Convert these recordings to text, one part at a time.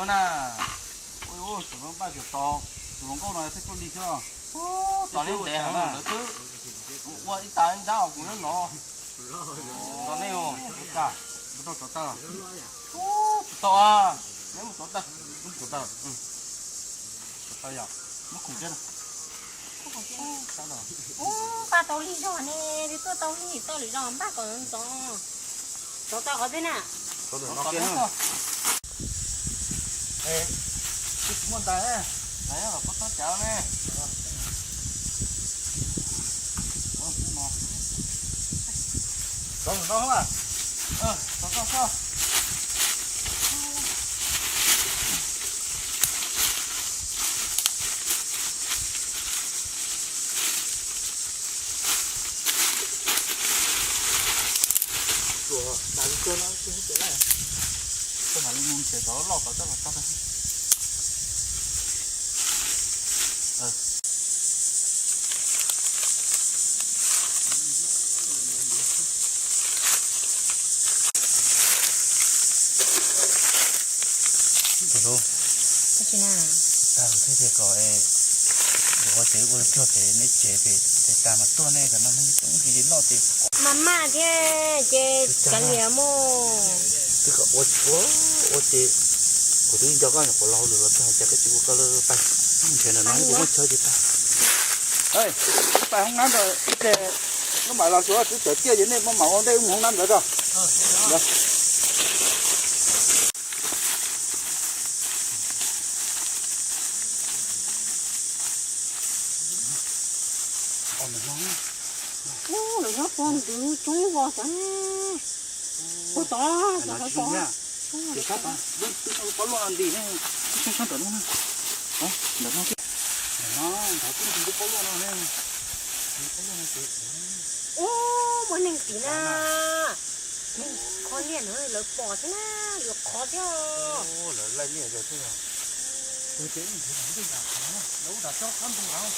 Na, ua ua, tsis npaj tsis tau, tus hluas nkauj no thiaj tuaj lig xwb. Tos li ntev heev lawm xwb. Ua ib tas ib nrab kuv nyob no. Tos nej, ua cas, mus rau tsov taw. Tsis tau, neb mus tsov taw, mus tsov taw, tsov taw yog, muab khum thiab. Ub, npaj tau lig zog ne, tuaj tau lig tau lig zog npaj kom ntxov. Tsov taw qhov twg na? Tsov taw qhov twg? Twb tsis muaj ntais, nais los puab txhob cav ne. Tsov no, tsov no. Tsuas tas li tuaj no tsis hub tias lawm. Koj mam li mus nrhiav cov loj tod coj los tso tag. Tab sis na, tag lawm thiab tias kom ua tsev ua tsuag pem neb tsev pem, ces tas mas tuaj nej kom no nej toob nti noj ces mas maj thiab ces kav liam mus. Twb kom ua ua ua ces kuv twb nco koj nyuam qhuav los hauj lwm los txog cas koj tsis ua koj lawm, pais nrhiav ntawm no kuv muaj chaw ces pais. Pais hoob nab ntawd ces lub mam los tsuav twb tawm tiaj ces nej maj mam ua ntej wb mus hoob nab ntawd tso. Ub, lawv nyob puag ntawd coob vos xav. Puag tod, tod, tod. Ces sab tod, twb noj pob luaj no ntim ne, sab sab ntawm no na. Ntawm no, ntawm no, ntawd twb ntim lub pob luaj no ne. Ub, muaj neeg tim na. Neeg qhov niag ntawd lawv pom thiab na, yuav qhov thiab. Lawv laij liaj yog thiab yog. Tus ces ib ntsis ntawm ntej nram qhov no, lawv ua nram tsob qab ntoo no.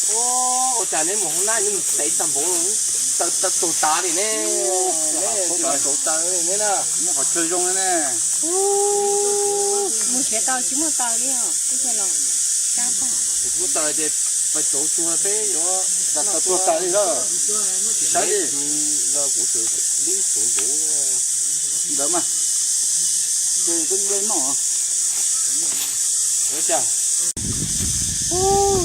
Ua cas neb mus hoob nab neb mus tev tag npaum, taw taw tus tav li ne, neb tsis los kauv taw li ne na. Muaj qhov chaw zoo ne. Mus nrhiav taw tsis muaj taw li os, ib pliag los kab tag. Tsis muaj taw ces pais rauv tsuag peb yuav tau tuag tas li lawm. Tsis saib li. Kuv tseem lib tsuav npaum ntawd mas. Ces twb nplej noj. Ua cas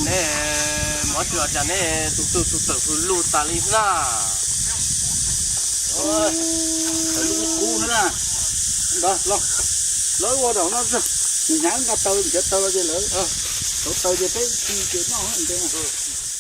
neb muab tsis ua cas neb tus twg tus tawm hws lus tas li xwb na. Tawm lub kub xwb na. Ntawd los, lawv ua daum no, nim hnyav nqa taw nrhiav taw los ces lawv tau taw ces peb tsis ces noj ntawd.